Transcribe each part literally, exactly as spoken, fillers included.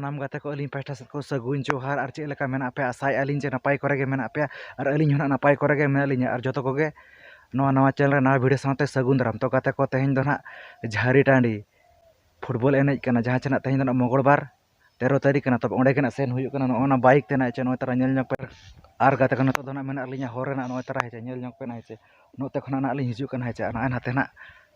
ᱥᱟᱱᱟᱢ ᱜᱟᱛᱮ ᱠᱚ ᱟᱹᱞᱤᱧ ᱯᱟᱦᱴᱟ ᱥᱮᱫ ᱠᱚ ᱥᱟᱹᱜᱩᱱ ᱡᱚᱦᱟᱨ᱾ ᱟᱨ ᱪᱮᱫ ᱞᱮᱠᱟ ᱢᱮᱱᱟᱜ ᱯᱮᱭᱟ? ᱟᱥᱟᱭᱮᱫᱼᱟ ᱞᱤᱧ ᱡᱮ ᱱᱟᱯᱟᱭ ᱠᱚᱨᱮ ᱜᱮ ᱢᱮᱱᱟᱜ ᱯᱮᱭᱟ ᱟᱨ ᱟᱹᱞᱤᱧ ᱦᱚᱸ ᱱᱟᱜ ᱱᱟᱯᱟᱭ ᱠᱚᱨᱮ ᱜᱮ ᱢᱮᱱᱟᱜ ᱞᱤᱧᱟ᱾ ᱟᱨ ᱡᱚᱛᱚ ᱠᱚᱜᱮ ᱱᱚᱣᱟ ᱱᱟᱣᱟ ᱪᱮᱱᱮᱞ ᱨᱮ ᱱᱟᱣᱟ ᱵᱷᱤᱰᱤᱭᱳ ᱥᱟᱶᱛᱮ ᱥᱟᱹᱜᱩᱱ ᱫᱟᱨᱟᱢ᱾ ᱛᱚ ᱜᱟᱛᱮ ᱠᱚ, ᱛᱮᱦᱮᱧ ᱫᱚ ᱱᱟᱜ ᱡᱷᱟᱹᱨᱤ ᱴᱟᱺᱰᱤ ᱯᱷᱩᱴᱵᱚᱞ ᱮᱱᱮᱡ ᱠᱟᱱᱟ, ᱡᱟᱦᱟᱸ ᱪᱮ ᱱᱟᱜ ᱛᱮᱦᱮᱧ ᱫᱚ ᱱᱟᱜ ᱢᱚᱝᱜᱚᱞᱵᱟᱨ ᱛᱮᱨᱚ ᱛᱟᱹᱨᱤᱠᱷ ᱠᱟᱱᱟ᱾ ᱛᱚᱵᱮ ᱚᱸᱰᱮ ᱜᱮ ᱱᱟᱜ ᱥᱮᱱ ᱦᱩᱭᱩᱜ ᱠᱟᱱᱟ᱾ ᱱᱚᱜᱼᱚ ᱱᱟ ᱵᱟᱭᱤᱠ ᱛᱮ ᱱᱟᱜ ᱪᱮ ᱱᱚᱜᱼᱚᱭ ᱛᱟᱨᱟ ᱧᱮᱞ ᱧᱚᱜ ᱯᱮ᱾ ᱟᱨ ᱜᱟᱛᱮ ᱠᱚ, ᱱᱤᱛᱚᱜ ᱫᱚ ᱱᱟᱜ ᱢᱮᱱᱟᱜ ᱞᱤᱧᱟ ᱦᱚᱨ ᱨᱮ ᱱᱟᱜ, ᱱᱚᱜᱼᱚᱭ ᱛᱟᱨᱟ ᱦᱮᱸᱪᱮ ᱧᱮᱞ ᱧᱚᱜ ᱯᱮ ᱱᱟᱜ ᱦᱮᱸᱪᱮ, ᱱᱚᱛᱮ ᱠᱷᱚᱱᱟᱜ ᱱᱟᱜ ᱞᱤᱧ ᱦᱤᱡᱩᱜ ᱠᱟᱱᱟ ᱦᱮᱸᱪᱮ, ᱟᱨ ᱱᱚᱜᱼᱚᱭ ᱱᱟᱛᱮ ᱱᱟᱜ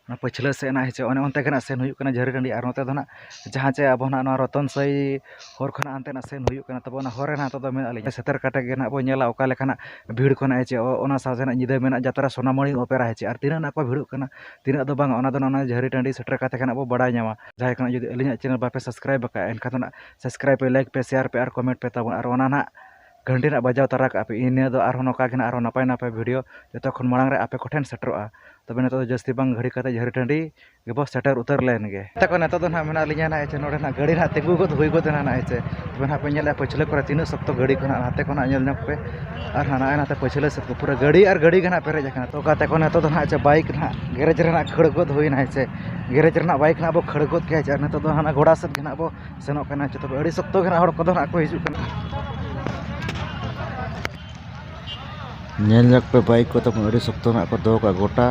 ᱚᱱᱟ ᱯᱟᱹᱪᱷᱞᱟᱹ ᱥᱮᱫ ᱱᱟᱜ ᱦᱮᱸᱪᱮ, ᱚᱱᱮ ᱚᱱᱛᱮ ᱜᱮ ᱱᱟᱜ ᱥᱮᱱ ᱦᱩᱭᱩᱜ ᱠᱟᱱᱟ ᱡᱷᱟᱹᱨᱤ ᱴᱟᱺᱰᱤ᱾ ᱟᱨ ᱱᱚᱛᱮ ᱫᱚ ᱱᱟᱜ ᱡᱟᱦᱟᱸ ᱪᱮ ᱟᱵᱚ ᱱᱟᱜ ᱱᱚᱣᱟ ᱨᱚᱛᱚᱱ ᱥᱟᱹᱭ ᱦᱚᱨ ᱠᱷᱚᱱᱟᱜ ᱦᱟᱱᱛᱮ ᱱᱟᱜ ᱥᱮᱱ ᱦᱩᱭᱩᱜ ᱠᱟᱱᱟ᱾ ᱛᱚᱵᱮ ᱚᱱᱟ ᱦᱚᱨ ᱨᱮ ᱱᱟᱜ ᱱᱤᱛᱚᱜ ᱫᱚ ᱢᱮᱱᱟᱜ ᱞᱤᱧᱟ᱾ ᱥᱮᱴᱮᱨ ᱠᱟᱛᱮ ᱜᱮ ᱱᱟᱜ ᱵᱚ ᱧᱮᱞᱟ ᱚᱠᱟ ᱞᱮᱠᱟᱱᱟᱜ ᱵᱷᱤᱲ ᱠᱚ ᱱᱟᱜ ᱦᱮᱸᱪᱮ, ᱚ-, ᱚᱱᱟ ᱥᱟᱶᱛᱮ ᱱᱟᱜ ᱧᱤᱫᱟᱹ ᱢᱮᱱᱟᱜ ᱡᱟᱛᱨᱟ ᱥᱳᱱᱟᱢᱚᱬᱤ ᱚᱯᱮᱨᱟ ᱦᱮᱸᱪᱮ, ᱟᱨ ᱛᱤᱱᱟᱹᱜ ᱱᱟᱜ ᱠᱚ ᱵᱷᱤᱲᱚᱜ ᱠᱟᱱᱟ, ᱛᱤᱱᱟᱹᱜ ᱫᱚ ᱵᱟᱝ, ᱚᱱᱟ ᱫᱚ ᱱᱟᱜ ᱚᱱᱟ ᱡᱷᱟᱹᱨᱤ ᱴᱟᱺᱰᱤ ᱥᱮᱴᱮᱨ ᱠᱟᱛᱮ ᱜᱮ ᱱᱟᱜ ᱵᱚ ᱵᱟᱲᱟᱭ ᱧᱟᱢᱟ᱾ ᱡᱟᱦᱟᱸᱭ ᱠᱚ ᱱᱟᱜ ᱡᱩᱫᱤ ᱟᱹᱞᱤᱧᱟᱜ ᱪᱮᱱᱮᱞ ᱵᱟᱯᱮ ᱥᱟᱵᱥᱠᱨᱟᱭᱤᱵ ᱟᱠᱟᱫᱼᱟ, ᱮᱱᱠᱷᱟᱱ ᱫᱚ ᱱᱟᱜ ᱥᱟᱵᱥᱠᱨᱟᱭᱤᱵ ᱯᱮ, ᱞᱟᱭᱤᱠ ᱯᱮ, ᱥᱮᱭᱟᱨ ᱯᱮ ᱟᱨ ᱠᱚᱢᱮᱱᱴ ᱯᱮ ᱛᱟᱵᱚᱱ᱾ ᱟᱨ ᱚᱱᱟ ᱱᱟᱜ ᱜᱷᱟᱱᱴᱤ ᱱᱟᱜ ᱵᱟᱡᱟᱣ ᱛᱟᱨᱟ ᱠᱟᱜᱼᱟ ᱯᱮ, ᱤᱱᱟᱹ ᱫᱚ ᱟᱨᱦᱚᱸ ᱱᱚᱝᱠᱟ ᱜᱮ ᱱᱟᱜ ᱟᱨᱦᱚᱸ ᱱᱟᱯᱟᱭ ᱱᱟᱯᱟᱭ ᱵᱷᱤᱰᱤᱭᱳ ᱡᱚᱛᱚ ᱠᱷᱚᱱ ᱢᱟᱲᱟᱝ ᱨᱮ ᱟᱯᱮ ᱠᱚᱴᱷᱮᱱ ᱥᱮᱴᱮᱨᱚᱜᱼᱟ᱾ ᱛᱚᱵᱮ ᱱᱤᱛᱚᱜ ᱫᱚ ᱡᱟᱹᱥᱛᱤ ᱵᱟᱝ ᱜᱷᱟᱹᱲᱤ ᱠᱟᱛᱮ ᱡᱷᱟᱹᱨᱤ ᱴᱟᱺᱰᱤ ᱜᱮᱵᱚ ᱥᱮᱴᱮᱨ ᱩᱛᱟᱹᱨ ᱞᱮᱱ ᱜᱮ᱾ ᱛᱟᱠᱚ ᱱᱤᱛᱚᱜ ᱫᱚ ᱱᱟᱜ ᱢᱮᱱᱟᱜ ᱞᱤᱧᱟ ᱱᱟᱜ ᱪᱮ ᱱᱚᱰᱮ ᱱᱟᱜ ᱜᱟᱹᱰᱤ ᱱᱟᱜ ᱛᱤᱸᱜᱩ ᱜᱚᱫ ᱦᱩᱭ ᱜᱚᱫ ᱮᱱᱟ ᱱᱟᱜ ᱪᱮ᱾ ᱛᱚᱵᱮ ᱱᱟᱜ ᱯᱮ ᱧᱮᱞᱮᱫᱼᱟ ᱯᱟᱹᱪᱷᱞᱟᱹ ᱠᱚᱨᱮ ᱛᱤᱱᱟᱹᱜ ᱥᱚᱠᱛᱚ ᱜᱟᱹᱰᱤ ᱠᱚ ᱱᱟᱜ ᱱᱟᱛᱮ ᱠᱷᱚᱱᱟᱜ ᱧᱮᱞ ᱧᱚᱜ ᱯᱮ᱾ ᱟᱨ ᱦᱟᱱᱟ ᱱᱟᱛᱮ ᱯᱟᱹᱪᱷᱞᱟᱹ ᱥᱮᱫ ᱠᱚ ᱯᱩᱨᱟᱹ ᱜᱟᱹᱰᱤ ᱟᱨ ᱜᱟᱹᱰᱤ ᱜᱮ ᱱᱟᱜ ᱯᱮᱨᱮᱡ ᱟᱠᱟᱱᱟ᱾ ᱛᱚ ᱜᱟᱛᱮ ᱠᱚ, ᱱᱤᱛᱚᱜ ᱫᱚ ᱱᱟᱜ ᱪᱮ ᱵᱟᱭᱤᱠ ᱱᱟᱜ ᱜᱮᱨᱮᱡᱽ ᱨᱮ ᱱᱟᱜ ᱠᱷᱟᱹᱲ ᱜᱚᱫ ᱦᱩᱭᱱᱟ ᱦᱮᱸ ᱪᱮ᱾ ᱜᱮᱨᱮᱡᱽ ᱨᱮᱱᱟᱜ ᱵᱟᱭᱤᱠ ᱱᱟᱜ ᱵᱚ ᱠᱷᱟᱹᱲ ᱜᱚᱫ ᱠᱮᱜᱼᱟ ᱪᱮ᱾ ᱟᱨ ᱱᱤᱛᱚᱜ ᱫᱚ ᱦᱟᱱᱟ ᱜᱚᱰᱟ ᱥᱮᱫ ᱜᱮ ᱱᱟᱜ ᱵᱚ ᱥᱮᱱᱚᱜ ᱠᱟᱱᱟ ᱪᱮ᱾ ᱛᱚᱵᱮ ᱟᱹᱰᱤ ᱥᱚᱠᱛᱚ ᱜᱮ ᱱᱟᱜ ᱦᱚᱲ ᱠᱚᱫᱚ ᱱᱟᱜ ᱠᱚ ᱦᱤᱡᱩᱜ ᱠᱟᱱᱟ᱾ ᱧᱮᱞ ᱧᱚᱜ ᱯᱮ, ᱵᱟᱭᱤᱠ ᱠᱚ ᱛᱟᱵᱚᱱ ᱟᱹᱰᱤ ᱥᱚᱠᱛᱚ ᱱᱟᱜ ᱠᱚ ᱫᱚᱦᱚ ᱠᱟᱜᱼᱟ ᱜᱚᱴᱟ᱾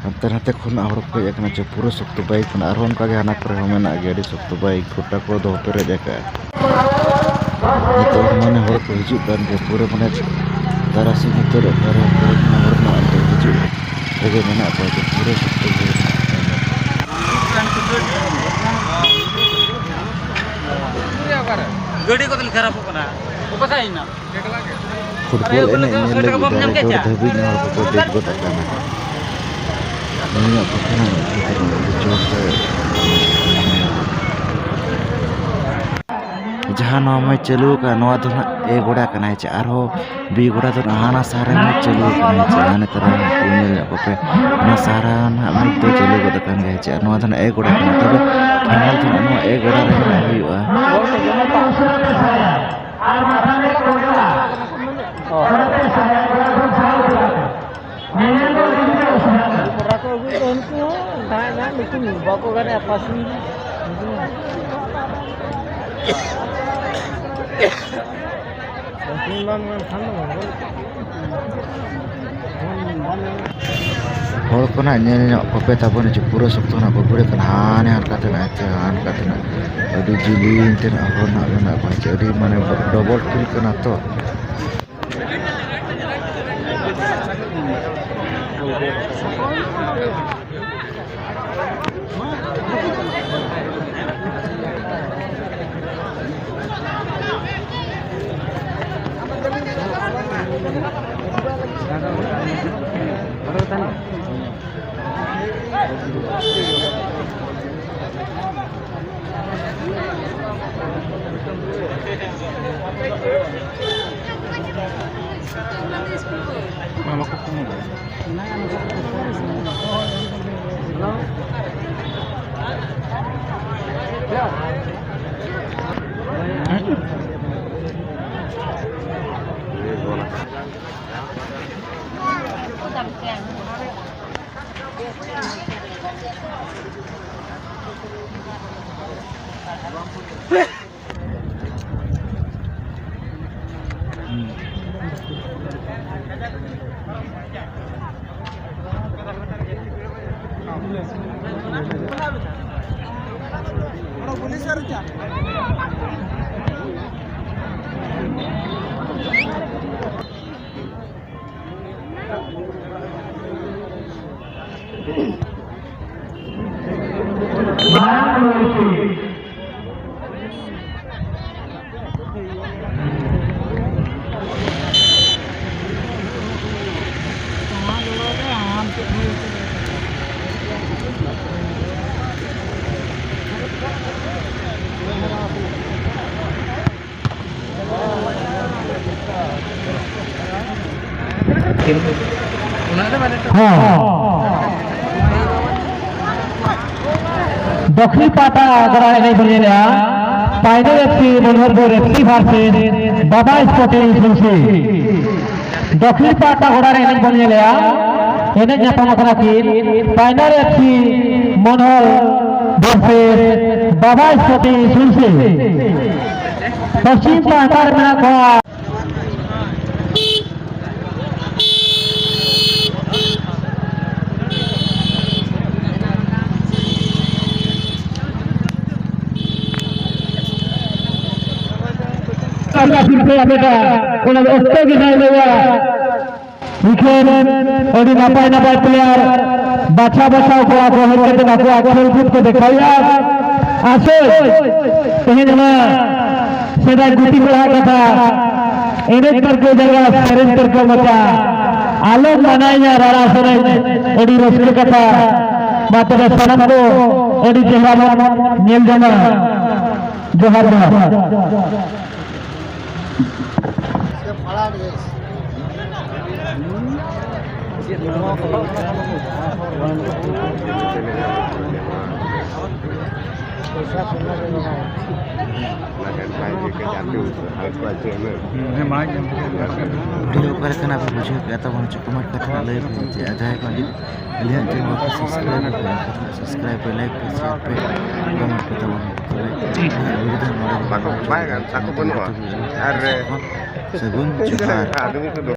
ᱦᱟᱱᱛᱮ ᱱᱟᱛᱮ ᱠᱷᱚᱱᱟᱜ ᱦᱚᱲ ᱠᱚ ᱦᱮᱡ ᱟᱠᱟᱱᱟ ᱪᱮ, ᱯᱩᱨᱟᱹ ᱥᱚᱠᱛᱚ ᱵᱟᱭᱤᱠ ᱢᱮᱱᱟᱜᱼᱟ᱾ ᱟᱨᱦᱚᱸ ᱚᱱᱠᱟ ᱜᱮ ᱦᱟᱱᱟ ᱠᱚᱨᱮ ᱦᱚᱸ ᱢᱮᱱᱟᱜ ᱜᱮᱭᱟ, ᱟᱹᱰᱤ ᱥᱚᱠᱛᱚ ᱵᱟᱭᱤᱠ ᱜᱚᱴᱟ ᱠᱚ ᱫᱚᱦᱚ ᱯᱮᱨᱮᱡ ᱟᱠᱟᱫᱼᱟ᱾ ᱱᱤᱛᱚᱜ ᱦᱚᱸ ᱢᱟᱱᱮ ᱦᱚᱲ ᱠᱚ ᱦᱤᱡᱩᱜ ᱠᱟᱱ ᱜᱮᱭᱟ, ᱯᱩᱨᱟᱹ ᱢᱟᱱᱮ ᱛᱟᱨᱟᱥᱤᱧ ᱩᱛᱟᱹᱨᱚᱜ ᱠᱟᱱ ᱨᱮᱦᱚᱸ ᱯᱩᱨᱟᱹ ᱢᱟᱱᱮ ᱦᱚᱲ ᱨᱮᱱᱟᱜ ᱦᱤᱡᱩᱜ ᱨᱮᱜᱮ ᱢᱮᱱᱟᱜ ᱠᱚᱣᱟ ᱡᱮ ᱯᱩᱨᱟᱹ ᱥᱚᱠᱛᱚ ᱜᱮ ᱢᱮᱱᱟᱜ ᱠᱚᱣᱟ᱾ ᱜᱟᱹᱰᱤ ᱠᱚᱫᱚ ᱠᱷᱟᱨᱟᱯᱚᱜ ᱠᱟᱱᱟ, ᱚᱠᱟ ᱥᱮᱫ ᱦᱮᱡ ᱮᱱᱟ? ᱯᱷᱩᱴᱵᱚᱞ ᱮᱱᱮᱡ ᱧᱮᱞ ᱞᱟᱹᱜᱤᱫ ᱫᱟᱨᱮ ᱡᱳᱨ ᱫᱷᱟᱹᱵᱤᱡ ᱦᱚᱲ ᱠᱚᱠᱚ ᱫᱮᱡ ᱜᱚᱫ ᱟᱠᱟᱱᱟ᱾ ᱱᱤᱭᱟᱹ ᱯᱟᱠᱷᱱᱟ ᱟᱹᱰᱤ ᱡᱳᱨ ᱛᱮ ᱡᱟᱦᱟᱸ ᱱᱚᱣᱟ ᱢᱟᱹᱭ ᱪᱟᱹᱞᱩ ᱟᱠᱟᱫ, ᱱᱚᱣᱟ ᱫᱚ ᱱᱟᱦᱟᱜ ᱮ ᱜᱚᱰᱟ ᱠᱟᱱᱟ, ᱦᱮᱸ ᱪᱮ? ᱟᱨᱦᱚᱸ ᱵᱤ ᱜᱚᱰᱟ ᱫᱚ ᱱᱟᱦᱟᱜ ᱦᱟᱱᱟ ᱥᱟᱦᱟ ᱨᱮ ᱢᱟᱹᱭ ᱪᱟᱹᱞᱩ ᱟᱠᱟᱱᱟ, ᱦᱮᱸ ᱪᱮ? ᱦᱟᱱᱮ ᱛᱟᱨᱟ ᱠᱚ ᱧᱮᱞ ᱧᱚᱜ ᱠᱚᱯᱮ, ᱦᱟᱱᱟ ᱥᱟᱦᱟ ᱨᱮ ᱱᱟᱦᱟᱜ ᱢᱟᱹᱭ ᱫᱚ ᱪᱟᱹᱞᱩ ᱜᱚᱫ ᱟᱠᱟᱱ ᱜᱮᱭᱟ, ᱦᱮᱸ ᱪᱮ? ᱟᱨ ᱱᱚᱣᱟ ᱫᱚ ᱱᱟᱦᱟᱜ ᱮ ᱜᱚᱰᱟ ᱠᱟᱱᱟ, ᱛᱚᱵᱮ ᱯᱷᱟᱭᱱᱟᱞ ᱫᱚ ᱱᱟᱦᱟᱜ ᱱᱚᱣᱟ ᱮ ᱜᱚᱰᱟ ᱨᱮ ᱱᱟᱦᱟᱜ ᱦᱩᱭᱩᱜᱼᱟ᱾ ᱠᱚᱲᱟ ᱠᱚ ᱟᱹᱜᱩᱭᱮᱫ ᱠᱚᱣᱟ, ᱩᱱᱠᱩ ᱦᱚᱸ ᱛᱟᱦᱮᱸ ᱠᱟᱱᱟ, ᱞᱮᱠᱤᱱ ᱵᱟᱠᱚ ᱜᱟᱱᱮᱜᱼᱟ ᱯᱟᱥᱤᱝ ᱜᱮ᱾ ᱦᱚᱲ ᱠᱚ ᱱᱟᱜ ᱧᱮᱞ ᱧᱚᱜ ᱠᱚᱯᱮ ᱛᱟᱵᱚᱱ, ᱡᱮ ᱯᱩᱨᱟᱹ ᱥᱚᱠᱛᱚ ᱱᱟᱜ ᱠᱚ ᱵᱷᱤᱲ ᱠᱟᱱᱟ, ᱦᱟᱱᱮ ᱦᱟᱱᱠᱟ ᱛᱮᱱᱟᱜ, ᱦᱟᱱᱠᱟ ᱛᱮᱱᱟᱜ, ᱟᱹᱰᱤ ᱡᱤᱞᱤᱧ ᱛᱮᱱᱟᱜ ᱦᱚᱲ ᱱᱟᱜ ᱢᱮᱱᱟᱜ ᱠᱚᱣᱟ, ᱪᱮ ᱟᱹᱰᱤ ᱢᱟᱱᱮ ᱰᱚᱵᱚᱞ ᱯᱷᱤᱞ ᱠᱟᱱᱟ ᱛᱚ᱾ ᱦᱚᱸ᱾ ᱫᱚᱠᱷᱤᱱ ᱯᱟᱦᱴᱟ ᱜᱚᱲᱟ ᱮᱱᱮᱡ ᱵᱚᱱ ᱧᱮᱞᱮᱜᱼᱟ, Painor F C Manoharpur F C versus Baba sporting association. ᱫᱚᱠᱷᱤᱱ ᱯᱟᱦᱴᱟ ᱜᱚᱲᱟ ᱨᱮ ᱮᱱᱮᱡ ᱵᱚᱱ ᱧᱮᱞᱮᱜᱼᱟ, ᱮᱱᱮᱡ ᱧᱟᱯᱟᱢ ᱟᱠᱟᱱᱟ ᱠᱤᱱ ᱯᱟᱭᱱᱚᱨ ᱮᱯᱷ ᱥᱤ ᱢᱚᱱᱳᱦᱚᱨ ᱵᱟᱵᱟᱭ ᱥᱟᱛᱤ ᱥᱩᱞᱥᱤ ᱯᱚᱥᱪᱤᱢ ᱯᱟᱦᱴᱟ ᱨᱮ ᱢᱮᱱᱟᱜ ᱠᱚᱣᱟ᱾ ᱚᱱᱟ ᱫᱚ ᱚᱠᱛᱚ ᱜᱮ ᱵᱟᱭ ᱞᱟᱹᱭᱟ᱾ ᱮᱱᱠᱷᱟᱱ ᱟᱹᱰᱤ ᱱᱟᱯᱟᱭ ᱱᱟᱯᱟᱭ ᱯᱞᱮᱭᱟᱨ ᱵᱟᱪᱷᱟᱣ ᱵᱟᱪᱷᱟᱣ ᱠᱚᱲᱟ ᱠᱚ ᱦᱮᱡ ᱠᱟᱛᱮ ᱟᱠᱚᱣᱟᱜ ᱠᱷᱮᱞ ᱠᱩᱫ ᱠᱚ ᱫᱮᱠᱷᱟᱣᱮᱫᱼᱟ᱾ ᱟᱥᱚᱜ ᱛᱮᱦᱮᱧ ᱚᱱᱟ ᱥᱮᱫᱟᱭ ᱜᱩᱛᱤ ᱠᱚᱲᱟ ᱠᱟᱛᱷᱟ, ᱮᱱᱮᱡ ᱯᱟᱹᱨᱠᱟᱹᱣ ᱡᱟᱸᱜᱟ, ᱥᱮᱨᱮᱧ ᱯᱟᱹᱨᱠᱟᱹᱣ ᱢᱚᱪᱟ, ᱟᱞᱚᱢ ᱢᱟᱱᱟᱭᱟ ᱨᱟᱲᱟ ᱥᱮᱨᱮᱧ, ᱟᱹᱰᱤ ᱨᱟᱹᱥᱠᱟᱹ ᱠᱟᱛᱷᱟ᱾ ᱢᱟ ᱛᱚᱵᱮ ᱥᱟᱱᱟᱢ ᱠᱚ ᱟᱹᱰᱤ ᱪᱮᱦᱨᱟ ᱵᱚᱱ ᱧᱮᱞ ᱡᱚᱝᱟ᱾ ᱡᱚᱦᱟᱨ, ᱡᱚᱦᱟᱨ᱾ ᱵᱷᱤᱰᱤᱭᱳ ᱚᱠᱟ ᱞᱮᱠᱟᱱᱟᱜ ᱯᱮ ᱵᱩᱡᱷᱟᱹᱣ ᱠᱮᱫᱟ ᱛᱟᱵᱚᱱ ᱪᱚ ᱠᱚᱢᱮᱱᱴ ᱠᱟᱛᱮ ᱞᱟᱹᱭ ᱯᱮ ᱡᱮ ᱡᱟᱦᱟᱸᱭ ᱠᱚ ᱟᱹᱰᱤ ᱟᱹᱞᱤᱧᱟᱜ ᱪᱮᱱᱮᱞ ᱵᱟᱠᱚ ᱥᱟᱵᱥᱠᱨᱟᱭᱵ ᱟᱠᱟᱫᱟ, ᱥᱟᱵᱥᱠᱨᱟᱭᱵ ᱯᱮ, ᱞᱟᱭᱤᱠ ᱯᱮ, ᱥᱮᱭᱟᱨ ᱯᱮ, ᱠᱚᱢᱮᱱᱴ ᱯᱮ ᱛᱟᱵᱚᱱ᱾ ᱛᱚᱵᱮ ᱵᱟᱠᱚ, ᱵᱟᱭ ᱜᱟᱱ, ᱛᱟᱠᱚ ᱵᱟᱹᱱᱩᱜᱼᱟ᱾ ᱟᱨ ᱥᱟᱹᱜᱩᱱ ᱡᱚᱦᱟᱨ᱾ ᱟᱫᱚ ᱱᱤᱛᱚᱜ ᱫᱚ